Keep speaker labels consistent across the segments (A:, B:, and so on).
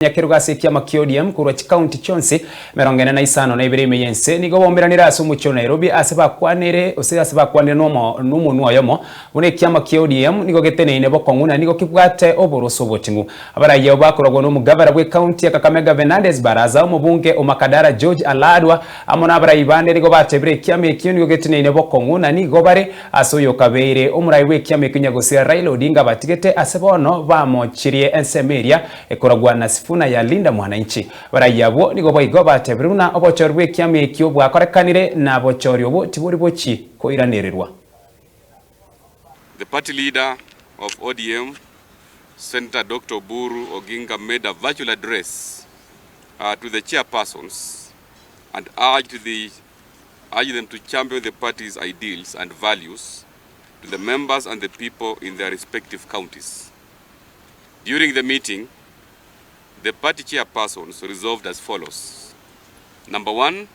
A: Nyakeruga ase ekiama kia ODM korwa chikaunti chionsi 45 ime y'ense nigo baumeranire ase omochie o Nairobi ase bakwanire gose ase bakwanire nomonwa oyomo buna ekiama kia ODM nigo geteneine bokong'u na nigo kebwate oboroso oboting'u. Abaraiyo bakoragwa nomogavana bw'ekaunti ya Kakamega Fernandes Barasa, omobunge o Makadara George Aladwa amo nabarai bande nigo batebire ekiama ekio nigo geteneine bokong'u na nigo bare ase oyokabeire omorai bw'ekiama ekio nyagosira Raila Odinga batigete ase bono bamochirie ensemo eria Ekoragwa na Sifuna ya Linda Mwananchi. Abarai abwo nigo boigo batebire buna obochori bw'ekiama ekio bwakorekanire na bochori obwo tibori bochi koiranererwa.
B: The party leader of ODM, Senator Doctor Oburu Oginga made a virtual address to the chairpersons and urged the urged them to champion the party's ideals and values to the members and the people in their respective counties. During the meeting, the party chairpersons resolved as follows. Number one,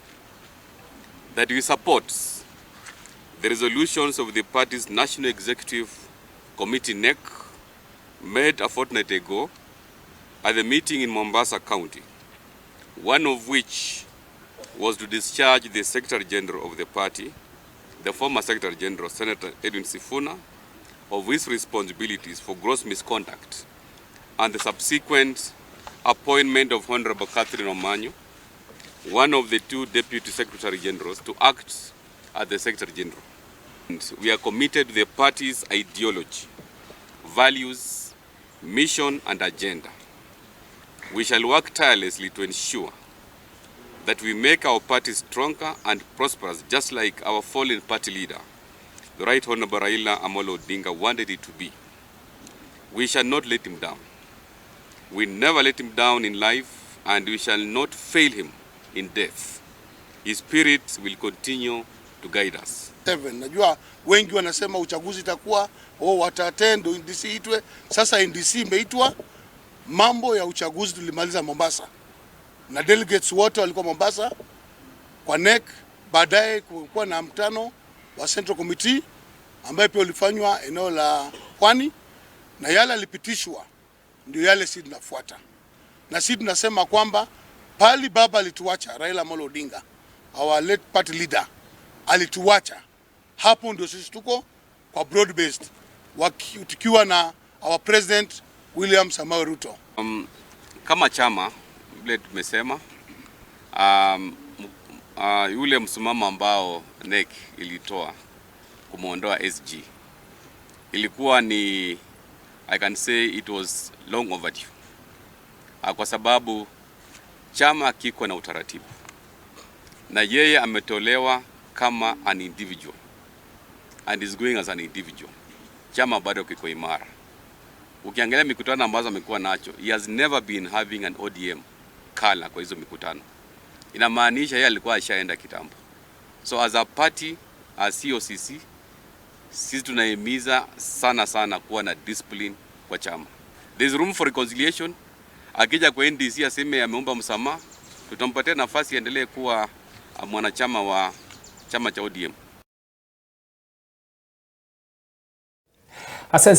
B: that we support the resolutions of the party's National Executive Committee NEC made a fortnight ago at the meeting in Mombasa County, one of which was to discharge the Secretary General of the party, the former Secretary General, Senator Edwin Sifuna, of his responsibilities for gross misconduct and the subsequent appointment of Honorable Catherine Omanyo, one of the two Deputy Secretary Generals, to act as the Secretary General. And we are committed to the party's ideology, values, mission and agenda. We shall work tirelessly to ensure that we make our party stronger and prosperous, just like our fallen party leader, the Right Honorable Raila Amolo Odinga, wanted it to be. We shall not let him down. We never let him down in life, and we shall not fail him in death. His spirit will continue to guide us.
C: Seven. Najua wengi wanasema uchaguzi itakuwa oh, wata-attend NDC itwe. Sasa NDC imeitwa. Mambo ya uchaguzi tulimaliza Mombasa na delegates wote walikuwa Mombasa kwa NEC. Baadaye kulikuwa na mkutano wa Central Committee ambaye pia ulifanywa eneo la Pwani, na yale yalipitishwa ndio yale sisi tunafuata, na sisi tunasema kwamba pali baba alituacha Raila Amolo Odinga, our late party leader alituacha, hapo ndio sisi tuko kwa broad based, tukiwa na our president William Samoei Ruto.
B: Kama chama vile tumesema, yule msimamo ambao NEC ilitoa kumuondoa SG ilikuwa ni, I can say it was long overdue, kwa sababu chama kiko na utaratibu na yeye ametolewa kama an individual and is going as an individual. Chama bado kiko imara. Ukiangalia mikutano ambazo amekuwa nacho, he has never been having an ODM color kwa hizo mikutano. Inamaanisha yeye alikuwa ashaenda kitambo. So as a party, as COCC, sisi tunahimiza sana sana kuwa na discipline kwa chama. There is room for reconciliation. Akija kwa NDC aseme ameomba msamaha, tutampatia nafasi aendelee kuwa mwanachama wa chama cha ODM.
A: Ase.